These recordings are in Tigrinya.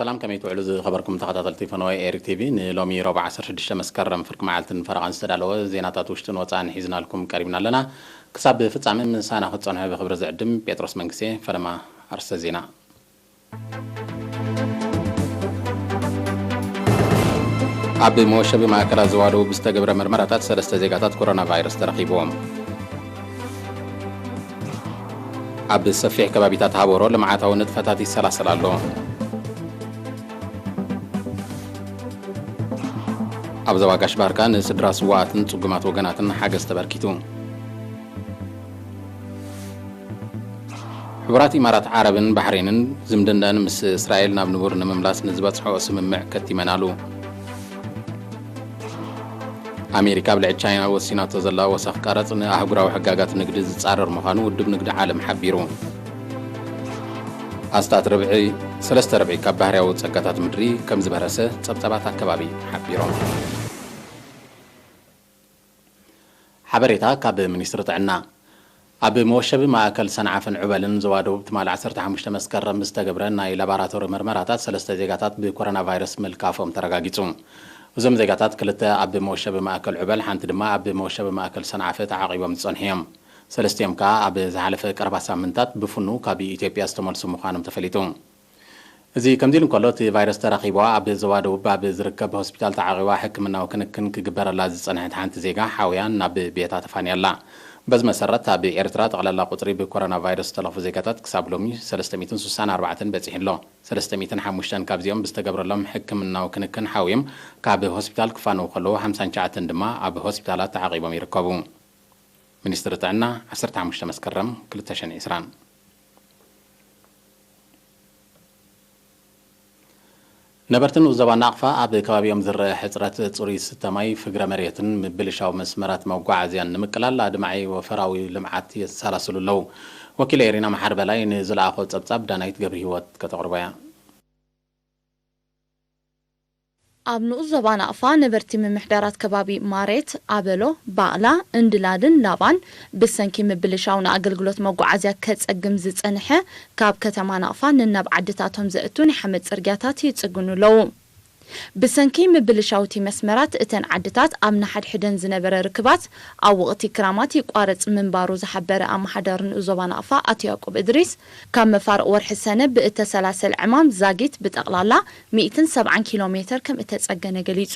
ሰላም፣ ከመይ ትውዕሉ ዝኸበርኩም ተኸታተልቲ ፈነወ ኤሪ ቲቪ? ንሎሚ ረቡዕ ዓሰርተ ሽዱሽተ መስከረም ፍርቂ መዓልትን ፈረቓን ዝተዳለወ ዜናታት ውሽጥን ወጻእን ሒዝናልኩም ቀሪብና ኣለና። ክሳብ ፍጻሜ ምሳና ክትጸንሑ ብኽብሪ ዝዕድም ጴጥሮስ መንግስቴ። ፈለማ ኣርእስተ ዜና። ኣብ መወሸቢ ማእከላት ዞባ ደቡብ ብዝተገብረ መርመራታት ሰለስተ ዜጋታት ኮሮና ቫይረስ ተረኺብዎም። ኣብ ሰፊሕ ከባቢታት ሃበሮ ልምዓታዊ ንጥፈታት ይሰላሰል ኣሎ። ኣብ ዞባ ጋሽ ባርካ ንስድራ ስዋኣትን ጽጉማት ወገናትን ሓገዝ ተበርኪቱ። ሕቡራት ኢማራት ዓረብን ባሕሬንን ዝምድንደን ምስ እስራኤል ናብ ንቡር ንምምላስ ንዝበጽሖ ስምምዕ ከቲመን ኣሉ። ኣሜሪካ ኣብ ልዕሊ ቻይና ወሲናቶ ዘላ ወሰኽ ቀረጽ ንኣህጉራዊ ሕጋጋት ንግዲ ዝጻረር ምዃኑ ውድብ ንግዲ ዓለም ሓቢሩ። ኣስታት ርብዒ፣ ሰለስተ ርብዒ ካብ ባህርያዊ ጸጋታት ምድሪ ከም ዝበረሰ ጸብጻባት ኣከባቢ ሓቢሮም። ሓበሬታ ካብ ሚኒስትሪ ጥዕና። ኣብ መወሸቢ ማእከል ሰንዓፈን ዑበልን ዞባ ደቡብ ትማሊ ዓሰርተ ሓሙሽተ መስከረም ዝተገብረ ናይ ላባራቶሪ መርመራታት ሰለስተ ዜጋታት ብኮሮና ቫይረስ ምልካፎም ተረጋጊጹ። እዞም ዜጋታት ክልተ ኣብ መወሸቢ ማእከል ዑበል፣ ሓንቲ ድማ ኣብ መወሸቢ ማእከል ሰንዓፈ ተዓቒቦም ዝጸንሑ እዮም። ሰለስቲኦም ከኣ ኣብ ዝሓለፈ ቀረባ ሳምንታት ብፍኑ ካብ ኢትዮጵያ ዝተመልሱ ምዃኖም ተፈሊጡ። እዚ ከምዚ ኢሉ እንከሎ፣ እቲ ቫይረስ ተረኺብዋ ኣብ ዞባ ደቡብ ኣብ ዝርከብ ሆስፒታል ተዓቒባ ሕክምናዊ ክንክን ክግበረላ ዝጸንሐት ሓንቲ ዜጋ ሓውያን ናብ ቤታ ተፋንያ ኣላ። በዚ መሰረት፣ ኣብ ኤርትራ ጠቕላላ ቁጽሪ ብኮሮና ቫይረስ ዝተለኽፉ ዜጋታት ክሳብ ሎሚ ሰለስተ ሚእትን ስሳን ኣርባዕተን በጺሑ ኣሎ። ሰለስተ ሚእትን ሓሙሽተን ካብዚኦም ብዝተገብረሎም ሕክምናዊ ክንክን ሓውዮም ካብ ሆስፒታል ክፋነዉ ከለዉ፣ ሓምሳን ትሽዓተን ድማ ኣብ ሆስፒታላት ተዓቒቦም ይርከቡ። ሚኒስትሪ ጥዕና፣ ዓሰርተ ሓሙሽተ መስከረም ክልተ ሽሕን ዕስራን። ነበርቲ ንኡስ ዞባ ናቕፋ ኣብ ከባቢኦም ዝረአ ሕጽረት ጽሩይ ዝስተ ማይ፣ ፍግረ መሬትን ምብልሻው መስመራት መጓዓዝያን ንምቅላል ኣድማዒ ወፈራዊ ልምዓት የሰላስሉ ኣለዉ። ወኪል ኤሪና መሓር በላይ ንዝለኣኾ ጸብጻብ ዳናይት ገብረ ህይወት ከተቕርቦ እያ። ኣብ ንኡስ ዞባ ናቕፋ ነበርቲ ምምሕዳራት ከባቢ ማሬት፣ ኣበሎ፣ ባቕላ፣ እንድላልን ላባን ብሰንኪ ምብልሻው ንኣገልግሎት መጓዓዝያ ከጸግም ዝጸንሐ ካብ ከተማ ናቕፋ ንናብ ዓድታቶም ዘእቱ ናይ ሓመድ ጽርግያታት ይጽግኑ ኣለዉ። ብሰንኪ ምብልሻው እቲ መስመራት እተን ዓድታት ኣብ ንሓድሕደን ዝነበረ ርክባት ኣብ ወቕቲ ክራማት ይቋረጽ ምንባሩ ዝሓበረ ኣመሓዳሪ ንኡስ ዞባ ናቕፋ ኣቶ ያዕቆብ እድሪስ፣ ካብ መፋርቕ ወርሒ ሰነ ብእተሰላሰል ዕማም ዛጊት ብጠቕላላ ሚእትን ሰብዓን ኪሎ ሜተር ከም እተጸገነ ገሊጹ።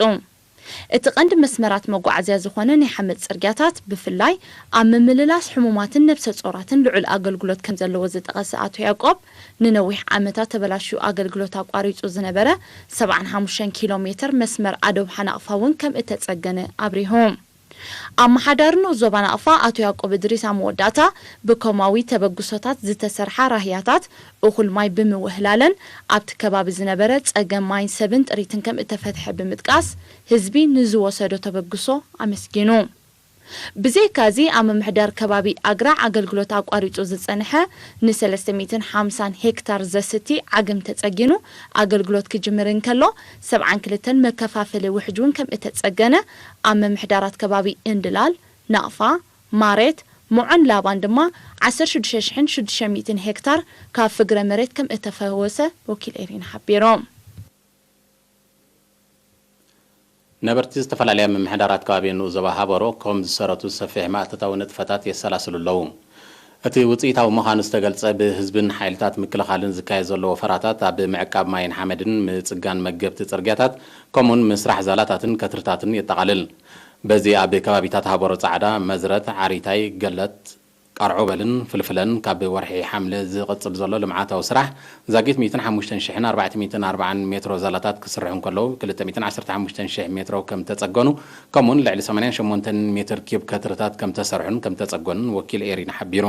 እቲ ቀንዲ መስመራት መጓዓዝያ ዝኾነ ናይ ሓመድ ጽርግያታት ብፍላይ ኣብ ምምልላስ ሕሙማትን ነብሰ ጾራትን ልዑል ኣገልግሎት ከም ዘለዎ ዝጠቐሰ ኣቶ ያዕቆብ፣ ንነዊሕ ዓመታት ተበላሽዩ ኣገልግሎት ኣቋሪጹ ዝነበረ ሰብዓን ሓሙሽተን ኪሎ ሜተር መስመር ኣዶብሓ ናቕፋ እውን ከም እተጸገነ ኣብሪሁ። ኣመሓዳሪ ንኡስ ዞባ ናቕፋ ኣቶ ያዕቆብ እድሪስ ኣብ መወዳእታ፣ ብኮማዊ ተበግሶታት ዝተሰርሓ ራህያታት እኹል ማይ ብምውህላለን ኣብቲ ከባቢ ዝነበረ ጸገም ማይን ሰብን ጥሪትን ከም እተፈትሐ ብምጥቃስ፣ ህዝቢ ንዝወሰዶ ተበግሶ ኣመስጊኑ። ብዘይካዚ፣ ኣብ ምምሕዳር ከባቢ ኣግራዕ ኣገልግሎት ኣቋሪጹ ዝጸንሐ ንሰለስተ ሚእትን ሓምሳን ሄክታር ዘስቲ ዓግም ተጸጊኑ ኣገልግሎት ክጅምር እንከሎ፣ ሰብዓን ክልተን መከፋፈሊ ውሕጅ እውን ከም እተጸገነ፣ ኣብ ምምሕዳራት ከባቢ እንድላል፣ ናቕፋ፣ ማሬት፣ ሞዖን ላባን ድማ ዓሰርተ ሽዱሽተ ሽሕን ሽዱሽተ ሚእትን ሄክታር ካብ ፍግረ መሬት ከም እተፈወሰ ወኪል ኤሪና ሓቢሮም። ነበርቲ ዝተፈላለያ ምምሕዳራት ከባቢ ንኡስ ዞባ ሃበሮ ከም ዝሰረቱ ሰፊሕ ማእተታዊ ንጥፈታት የሰላስሉ ኣለዉ። እቲ ውጽኢታዊ ምዃኑ ዝተገልጸ፣ ብህዝብን ሓይልታት ምክልኻልን ዝካየድ ዘሎ ወፈራታት ኣብ ምዕቃብ ማይን ሓመድን ምጽጋን መገብቲ ጽርግያታት፣ ከምኡውን ምስራሕ ዛላታትን ከትርታትን የጠቓልል። በዚ ኣብ ከባቢታት ሃበሮ ጻዕዳ፣ መዝረት፣ ዓሪታይ፣ ገለት፣ ቃርዖበልን ፍልፍለን ካብ ወርሒ ሓምለ ዝቕጽል ዘሎ ልምዓታዊ ስራሕ፣ ዛጊት ሚእትን ሓሙሽተን ሽሕን ኣርባዕተ ሚእትን ኣርባዓን ሜትሮ ዛላታት ክስርሑ እንከለዉ፣ ክልተ ሚእትን ዓሰርተ ሓሙሽተን ሽሕ ሜትሮ ከም ተጸገኑ፣ ከምኡውን ልዕሊ ሰማንያን ሸሞንተን ሜትር ኪዩብ ከትርታት ከም ተሰርሑን ከም ተጸገኑን ወኪል ኤሪና ሓቢሩ።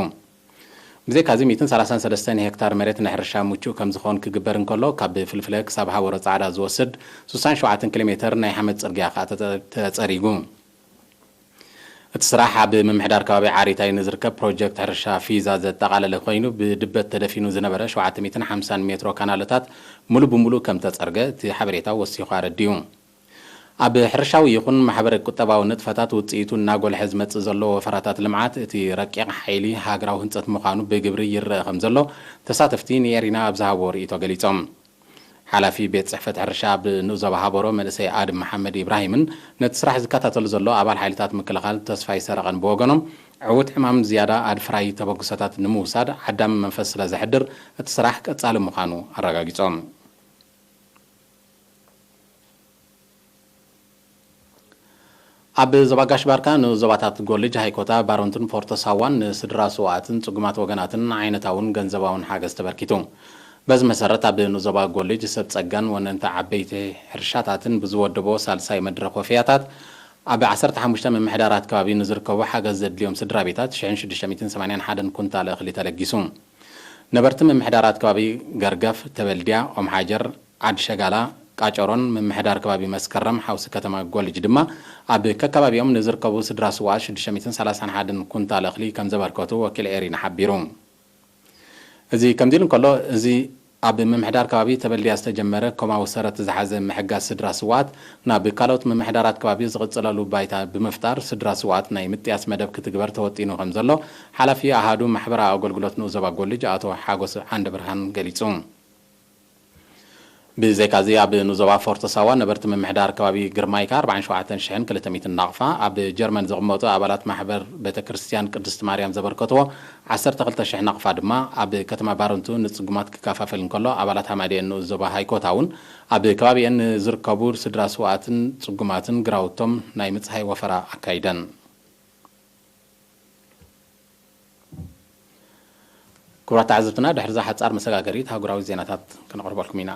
ብዘይካዚ፣ ሚእትን ሰላሳን ሰለስተን ሄክታር መሬት ንሕርሻ ምቹእ ከም ዝኾን ክግበር እንከሎ፣ ካብ ፍልፍለ ክሳብ ሃወረ ጻዕዳ ዝወስድ ስሳን ሸውዓተን ኪሎ ሜተር ናይ ሓመድ ጽርግያ ከኣ ተጸ-፣ ተጸሪጉ። እቲ ስራሕ ኣብ ምምሕዳር ከባቢ ዓሪታይ ንዝርከብ ፕሮጀክት ሕርሻ ፊዛ ዘጠቓለለ ኮይኑ፣ ብድበት ተደፊኑ ዝነበረ ሸውዓተ ሚእትን ሓምሳን ሜትሮ ካናለታት ሙሉ ብሙሉ ከም ተጸርገ እቲ ሓበሬታ ወሲኹ ኣረዲኡ። ኣብ ሕርሻዊ ይኹን ማሕበረ ቁጠባዊ ንጥፈታት ውጽኢቱ እናጎልሐ ዝመጽእ ዘሎ ወፈራታት ልምዓት፣ እቲ ረቂቕ ሓይሊ ሃገራዊ ህንጸት ምዃኑ ብግብሪ ይረአ ከም ዘሎ ተሳተፍቲ ንኤሪና ኣብ ዝሃብዎ ርእይቶ ገሊጾም። ሓላፊ ቤት ጽሕፈት ሕርሻ ኣብ ንኡስ ዞባ ሃበሮ መንእሰይ ኣድም መሓመድ ኢብራሂምን ነቲ ስራሕ ዝከታተሉ ዘሎ ኣባል ሓይልታት ምክልኻል ተስፋይ ሰረቐን ብወገኖም፣ ዕዉት ዕማም ዝያዳ ኣድፍራይ ተበግሶታት ንምውሳድ ዓዳሚ መንፈስ ስለ ዘሕድር፣ እቲ ስራሕ ቀጻሊ ምዃኑ ኣረጋጊጾም። ኣብ ዞባ ጋሽ ባርካ ንዞባታት ጎልጅ፣ ሃይኮታ፣ ባሮንትን ፎርቶ ሳዋን ንስድራ ስውኣትን ጽጉማት ወገናትን ዓይነታውን ገንዘባውን ሓገዝ ተበርኪቱ። በዚ መሰረት ኣብ ንዞባ ጎልጅ ሰብ ጸጋን ወነንቲ ዓበይቲ ሕርሻታትን ብዝወደቦ ሳልሳይ መድረኽ ወፈያታት ኣብ ዓሰርተ ሓሙሽተ ምምሕዳራት ከባቢ ንዝርከቡ ሓገዝ ዘድልዮም ስድራ ቤታት ሽሕን ሽዱሽተ ሚእትን ሰማንያን ሓደን ኩንታል እኽሊ ተለጊሱ። ነበርቲ ምምሕዳራት ከባቢ ገርገፍ፣ ተበልድያ፣ ኦም ሓጀር፣ ዓዲ ሸጋላ፣ ቃጨሮን ምምሕዳር ከባቢ መስከረም ሓውሲ ከተማ ጎልጅ ድማ ኣብ ከከባቢኦም ንዝርከቡ ስድራ ስውኣት ሽዱሽተ ሚእትን ሰላሳን ሓደን ኩንታል እኽሊ ከም ዘበርከቱ ወኪል ኤሪና ሓቢሩ። እዚ ከምዚ ኢሉ እንከሎ፣ እዚ ኣብ ምምሕዳር ከባቢ ተበልድያ ዝተጀመረ ኮማዊ ሰረት ዝሓዘ ምሕጋዝ ስድራ ስውኣት ናብ ካልኦት ምምሕዳራት ከባቢ ዝቕጽለሉ ባይታ ብምፍጣር ስድራ ስውኣት ናይ ምጥያስ መደብ ክትግበር ተወጢኑ ከም ዘሎ ሓላፊ ኣሃዱ ማሕበራዊ ኣገልግሎት ንኡስ ዞባ ጎልጅ ኣቶ ሓጎስ ዓንደብርሃን ገሊጹ። ብዘይካዚ ኣብ ንኡስ ዞባ ፎርቶ ሳዋ ነበርቲ ምምሕዳር ከባቢ ግርማይካ ኣርባዓን ሸውዓተን ሽሕን ክልተ ሚእትን ናቕፋ፣ ኣብ ጀርመን ዝቕመጡ ኣባላት ማሕበር ቤተ ክርስቲያን ቅድስት ማርያም ዘበርከትዎ ዓሰርተ ክልተ ሽሕ ናቕፋ ድማ ኣብ ከተማ ባረንቱ ንጽጉማት ክከፋፈል እንከሎ፣ ኣባላት ሃማደኤን ንኡስ ዞባ ሃይኮታ እውን ኣብ ከባቢኤን ንዝርከቡ ስድራ ስውኣትን ጽጉማትን ግራውቶም ናይ ምጽሃይ ወፈራ ኣካይደን። ክቡራት ተዓዘብትና፣ ድሕሪ እዛ ሓጻር መሰጋገሪት፣ ኣህጉራዊ ዜናታት ከነቕርበልኩም ኢና።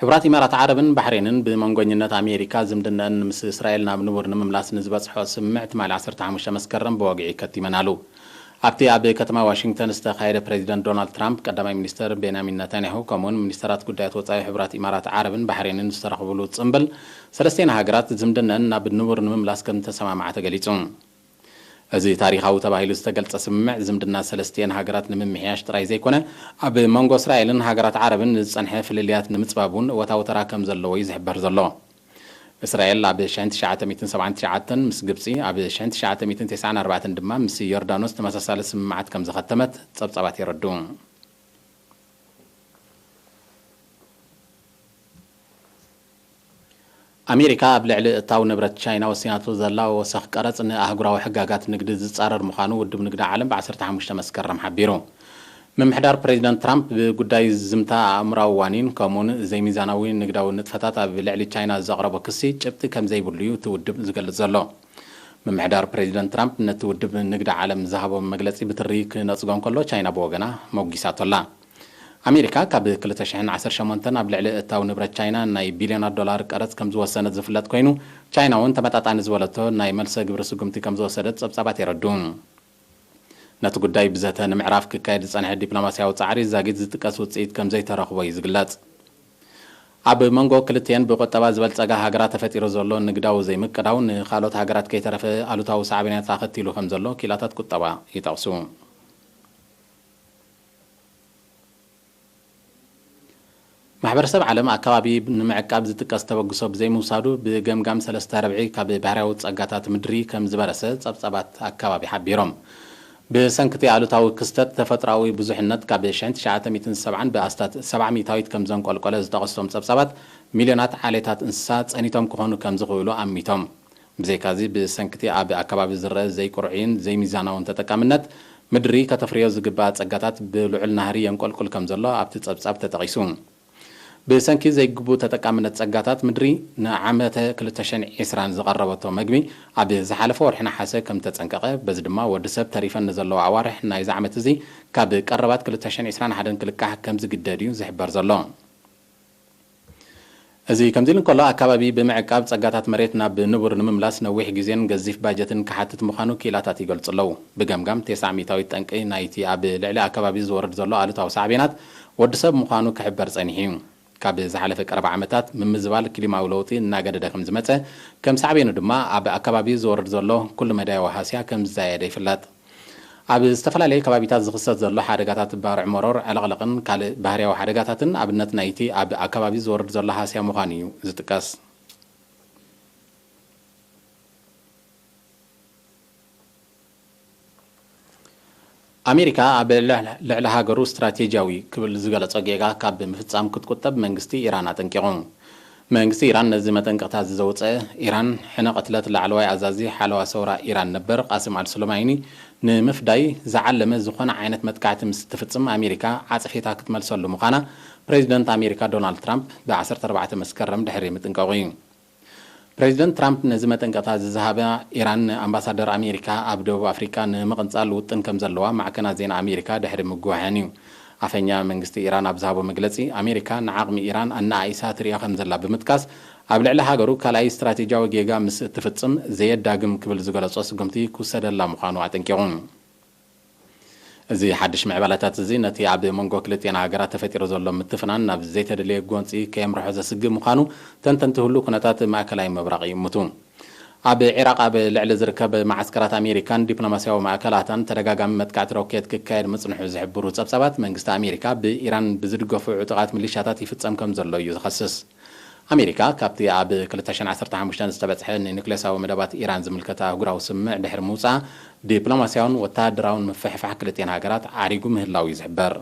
ሕቡራት ኢማራት ዓረብን ባሕሬንን ብመንጎኝነት ኣሜሪካ ዝምድነአን ምስ እስራኤል ናብ ንቡር ንምምላስ ንዝበጽሖ ስምምዕ ትማሊ ዓሰርተ ሓሙሽተ መስከረም ብወግዒ ከቲመናሉ። ኣብቲ ኣብ ከተማ ዋሽንግተን ዝተኻየደ፣ ፕሬዚደንት ዶናልድ ትራምፕ፣ ቀዳማይ ሚኒስተር ቤንያሚን ነታንያሁ ከምኡውን ሚኒስተራት ጉዳያት ወጻኢ ሕቡራት ኢማራት ዓረብን ባሕሬንን ዝተረኽብሉ ጽምብል፣ ሰለስቲኤን ሃገራት ዝምድነአን ናብ ንቡር ንምምላስ ከም ዝተሰማምዓ ተገሊጹ። እዚ ታሪኻዊ ተባሂሉ ዝተገልጸ ስምምዕ ዝምድና ሰለስቲኤን ሃገራት ንምምሕያሽ ጥራይ ዘይኮነ፣ ኣብ መንጎ እስራኤልን ሃገራት ዓረብን ንዝጸንሐ ፍልልያት ንምጽባብ እውን እወታዊ ተራ ከም ዘለዎ እዩ ዝሕበር ዘሎ። እስራኤል ኣብ ሽሕን ትሽዓተ ሚእትን ሰብዓን ትሽዓተን ምስ ግብጺ፣ ኣብ ሽሕን ትሽዓተ ሚእትን ተስዓን ኣርባዕተን ድማ ምስ ዮርዳኖስ ተመሳሳሊ ስምምዓት ከም ዝኸተመት ጸብጻባት የረድኡ። ኣሜሪካ ኣብ ልዕሊ እታው ንብረት ቻይና ወሲናቶ ዘላ ወሰኽ ቀረጽ ንኣህጉራዊ ሕጋጋት ንግዲ ዝጻረር ምዃኑ ውድብ ንግዲ ዓለም ብ ዓሰርተ ሓሙሽተ መስከረም ሓቢሩ። ምምሕዳር ፕሬዚደንት ትራምፕ ብጉዳይ ዝምታ ኣእምራዊ ዋኒን ከምኡውን ዘይሚዛናዊ ንግዳዊ ንጥፈታት ኣብ ልዕሊ ቻይና ዘቕረቦ ክሲ ጭብጢ ከም ዘይብሉ እዩ እቲ ውድብ ዝገልጽ ዘሎ። ምምሕዳር ፕሬዚደንት ትራምፕ ነቲ ውድብ ንግዲ ዓለም ዝሃቦ መግለጺ ብትሪ ክነጽጎ እንከሎ፣ ቻይና ብወገና መጒሳቶ ኣላ። ኣሜሪካ ካብ ክልተ ሽሕን ዓሰርተ ሸሞንተን ኣብ ልዕሊ እታው ንብረት ቻይና ናይ ቢልዮናት ዶላር ቀረጽ ከም ዝወሰነት ዝፍለጥ ኮይኑ፣ ቻይና እውን ተመጣጣኒ ዝበለቶ ናይ መልሰ ግብሪ ስጉምቲ ከም ዝወሰደት ጸብጻባት የረድኡ። ነቲ ጉዳይ ብዘተ ንምዕራፍ ክካየድ ዝጸንሐ ዲፕሎማስያዊ ጻዕሪ ዛጊት ዝጥቀስ ውጽኢት ከም ዘይተረኽቦ እዩ ዝግለጽ። ኣብ መንጎ ክልቲኤን ብቁጠባ ዝበልጸጋ ሃገራት ተፈጢሩ ዘሎ ንግዳዊ ዘይምቅዳው ንኻልኦት ሃገራት ከይተረፈ ኣሉታዊ ሳዕቤናት ኣኸቲሉ ከም ዘሎ ኪላታት ቁጠባ ይጠቕሱ። ማሕበረሰብ ዓለም ኣከባቢ ንምዕቃብ ዝጥቀስ ተበግሶ ብዘይምውሳዱ ብገምጋም ሰለስተ ርብዒ ካብ ባህርያዊ ጸጋታት ምድሪ ከም ዝበረሰ ጸብጻባት ኣከባቢ ሓቢሮም። ብሰንኪ እቲ ኣሉታዊ ክስተት ተፈጥሮኣዊ ብዙሕነት ካብ ሽሕን ትሽዓተ ሚእትን ሰብዓን ብኣስታት ሰብዓ ሚእታዊት ከም ዘንቆልቆለ ዝጠቐሱ እቶም ጸብጻባት፣ ሚልዮናት ዓሌታት እንስሳ ጸኒቶም ክኾኑ ከም ዝኽእሉ ኣሚቶም። ብዘይካዚ፣ ብሰንኪ እቲ ኣብ ኣከባቢ ዝረአ ዘይቅርዑይን ዘይሚዛናውን ተጠቃምነት፣ ምድሪ ከተፍርዮ ዝግብኣ ጸጋታት ብልዑል ናህሪ የንቆልቁል ከም ዘሎ ኣብቲ ጸብጻብ ተጠቒሱ። ብሰንኪ ዘይግቡእ ተጠቃምነት ጸጋታት ምድሪ፣ ንዓመተ ክልተ ሽሕን ዕስራን ዝቐረበቶ መግቢ ኣብ ዝሓለፈ ወርሒ ነሓሰ ከም ተጸንቀቐ፣ በዚ ድማ ወዲ ሰብ ተሪፈን ንዘለዋ ኣዋርሕ ናይዚ ዓመት እዚ ካብ ቀረባት ክልተ ሽሕን ዕስራን ሓደን ክልቃሕ ከም ዝግደድ እዩ ዝሕበር ዘሎ። እዚ ከምዚ ኢሉ እንከሎ፣ ኣከባቢ ብምዕቃብ ጸጋታት መሬት ናብ ንቡር ንምምላስ ነዊሕ ግዜን ገዚፍ ባጀትን ክሓትት ምዃኑ ክኢላታት ይገልጹ ኣለዉ። ብገምጋም፣ ተስዓ ሚእታዊት ጠንቂ ናይቲ ኣብ ልዕሊ ኣከባቢ ዝወርድ ዘሎ ኣሉታዊ ሳዕቤናት ወዲ ሰብ ምዃኑ ክሕበር ጸኒሑ እዩ። ካብ ዝሓለፈ ቀረባ ዓመታት፣ ምምዝባል ክሊማዊ ለውጢ እናገደደ ከም ዝመጸ፣ ከም ሳዕቤኑ ድማ ኣብ ኣከባቢ ዝወርድ ዘሎ ኩሉ መዳያዊ ሃስያ ከም ዝዛየደ ይፍለጥ። ኣብ ዝተፈላለየ ከባቢታት ዝኽሰት ዘሎ ሓደጋታት ባርዕ መሮር፣ ዕልቕልቕን ካልእ ባህርያዊ ሓደጋታትን ኣብነት ናይቲ ኣብ ኣከባቢ ዝወርድ ዘሎ ሃስያ ምዃኑ እዩ ዝጥቀስ። ኣሜሪካ ኣብ ልዕሊ ሃገሩ ስትራቴጂያዊ ክብል ዝገለጾ ጌጋ ካብ ምፍጻም ክትቁጠብ መንግስቲ ኢራን ኣጠንቂቑ። መንግስቲ ኢራን ነዚ መጠንቀቕታ ዘውጸ፣ ኢራን ሕነ ቅትለት ላዕለዋይ ኣዛዚ ሓለዋ ሰውራ ኢራን ነበር ቃስም ኣልሱለማይኒ ንምፍዳይ ዝዓለመ ዝኾነ ዓይነት መጥቃዕቲ ምስ እትፍጽም ኣሜሪካ ዓጸፌታ ክትመልሰሉ ምዃና ፕሬዚደንት ኣሜሪካ ዶናልድ ትራምፕ ብ ዓሰርተ ኣርባዕተ መስከረም ድሕሪ ምጥንቀቑ እዩ። ፕሬዚደንት ትራምፕ ነዚ መጠንቀቕታ ዝዝሃበ ኢራን ንኣምባሳደር ኣሜሪካ ኣብ ደቡብ ኣፍሪቃ ንምቕንጻል ውጥን ከም ዘለዋ ማዕከናት ዜና ኣሜሪካ ድሕሪ ምጉህሐን እዩ። ኣፈኛ መንግስቲ ኢራን ኣብ ዝሃቦ መግለጺ ኣሜሪካ ንዓቕሚ ኢራን ኣነኣኢሳ ትሪኦ ከም ዘላ ብምጥቃስ ኣብ ልዕሊ ሃገሩ ካልኣይ ስትራቴጂያዊ ጌጋ ምስ እትፍጽም ዘየዳግም ክብል ዝገለጾ ስጉምቲ ክውሰደላ ምዃኑ ኣጠንቂቑ። እዚ ሓድሽ ምዕባላታት እዚ ነቲ ኣብ መንጎ ክልቲኣን ሃገራት ተፈጢሩ ዘሎ ምትፍናን ናብ ዘይተደለየ ጎንፂ ከየምርሖ ዘስግእ ምዃኑ ተንተንቲ ህሉ ኩነታት ማእከላይ ምብራቕ ይእምቱ። ኣብ ዒራቕ ኣብ ልዕሊ ዝርከብ መዓስከራት ኣሜሪካን ዲፕሎማስያዊ ማእከላታን ተደጋጋሚ መጥቃዕቲ ሮኬት ክካየድ ምጽንሑ ዝሕብሩ ጸብጻባት መንግስቲ ኣሜሪካ ብኢራን ብዝድገፉ ዕጡቓት ሚሊሻታት ይፍጸም ከም ዘሎ እዩ ዝኸስስ። ኣሜሪካ ካብቲ ኣብ ክልተ ሽሕን ዓሰርተ ሓሙሽተን ዝተበጽሐ ንኒክሌሳዊ መደባት ኢራን ዝምልከት ኣህጉራዊ ስምምዕ ድሕሪ ምውጻኣ ዲፕሎማስያውን ወተሃደራውን ምፍሕፋሕ ክልቲኣን ሃገራት ዓሪጉ ምህላው እዩ ዝሕበር።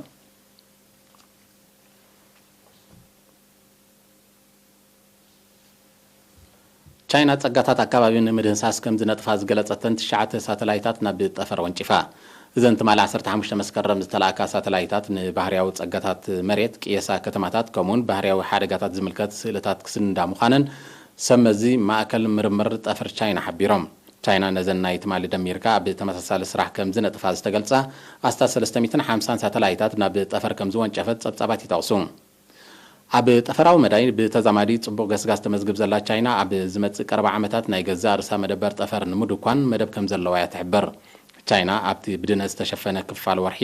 ቻይና ጸጋታት ኣከባቢ ንምድህሳስ ከም ዝነጥፋ ዝገለጸተን ትሽዓተ ሳተላይታት ናብ ጠፈር ወንጪፋ። እዘን ትማሊ ዓሰርተ ሓሙሽተ መስከረም ዝተላእካ ሳተላይታት ንባህርያዊ ጸጋታት መሬት፣ ቅየሳ ከተማታት፣ ከምኡውን ባህርያዊ ሓደጋታት ዝምልከት ስእልታት ክስንዳ ምዃነን ሰብ መዚ ማእከል ምርምር ጠፈር ቻይና ሓቢሮም። ቻይና ነዘን ናይ ትማሊ ደሚርካ ኣብ ተመሳሳሊ ስራሕ ከም ዝነጥፋ ዝተገልጻ ኣስታት ሰለስተ ሚእትን ሓምሳን ሳተላይታት ናብ ጠፈር ከም ዝወንጨፈት ጸብጻባት ይጠቕሱ። ኣብ ጠፈራዊ መዳይ ብተዛማዲ ጽቡቕ ገስጋስ ተመዝግብ ዘላ ቻይና፣ ኣብ ዝመጽእ ቀረባ ዓመታት ናይ ገዛእ ርእሳ መደበር ጠፈር ንምድኳን መደብ ከም ዘለዋ እያ ትሕብር። ቻይና ኣብቲ ብድነ ዝተሸፈነ ክፋል ወርሒ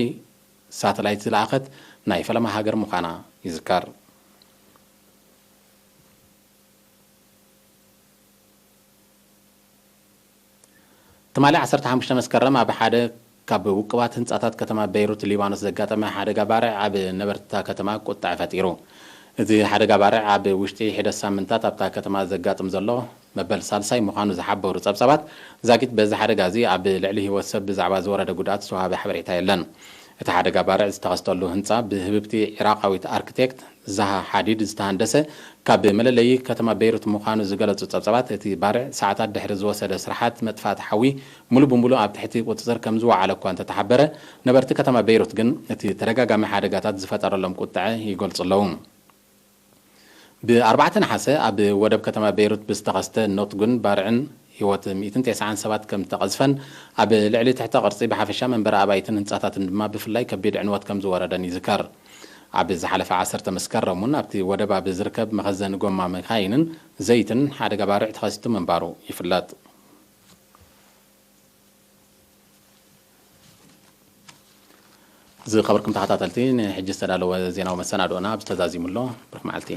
ሳተላይት ዝለኣኸት ናይ ፈለማ ሃገር ምዃና ይዝከር። ትማሊ ዓሰርተ ሓሙሽተ መስከረም ኣብ ሓደ ካብ ውቁባት ህንጻታት ከተማ በይሩት ሊባኖስ ዘጋጠመ ሓደጋ ባርዕ ኣብ ነበርቲ እታ ከተማ ቁጥዐ ፈጢሩ። እቲ ሓደጋ ባርዕ ኣብ ውሽጢ ሒደት ሳምንታት ኣብታ ከተማ ዘጋጥም ዘሎ መበል ሳልሳይ ምዃኑ ዝሓበሩ ጸብጻባት፣ ዛጊት በዚ ሓደጋ እዚ ኣብ ልዕሊ ህይወት ሰብ ብዛዕባ ዝወረደ ጉድኣት ዝተዋህበ ሓበሬታ የለን። እቲ ሓደጋ ባርዕ ዝተኸስተሉ ህንጻ ብህብብቲ ዒራቓዊት ኣርክቴክት ዛሃ ሓዲድ ዝተሃንደሰ ካብ መለለዪ ከተማ ቤይሩት ምዃኑ ዝገለጹ ጸብጻባት፣ እቲ ባርዕ ሰዓታት ድሕሪ ዝወሰደ ስርሓት መጥፋእቲ ሓዊ፣ ሙሉ ብሙሉ ኣብ ትሕቲ ቁጽጽር ከም ዝወዓለ እኳ እንተተሓበረ፣ ነበርቲ ከተማ ቤይሩት ግን እቲ ተደጋጋሚ ሓደጋታት ዝፈጠረሎም ቁጥዐ ይገልጹ ኣለዉ። ብ ኣርባዕተ ነሓሰ ኣብ ወደብ ከተማ ቤይሩት ብዝተኸስተ ኖትጉን ባርዕን ህይወት ሚእትን ተስዓን ሰባት ከም ተቐዝፈን፣ ኣብ ልዕሊ ትሕተ ቅርጺ ብሓፈሻ መንበሪ ኣባይትን ህንጻታትን ድማ ብፍላይ ከቢድ ዕንወት ከም ዝወረደን ይዝከር። ኣብ ዝሓለፈ ዓሰርተ መስከረም እውን ኣብቲ ወደብ ኣብ ዝርከብ መኸዘኒ ጎማ መካይንን ዘይትን ሓደጋ ባርዕ ተኸሲቱ ምንባሩ ይፍለጥ። ዝኸበርኩም ተኸታተልቲ፣ ንሕጂ ዝተዳለወ ዜናዊ መሰናድኦና ኣብዚ ተዛዚሙ ኣሎ። ብሩኽ መዓልቲ።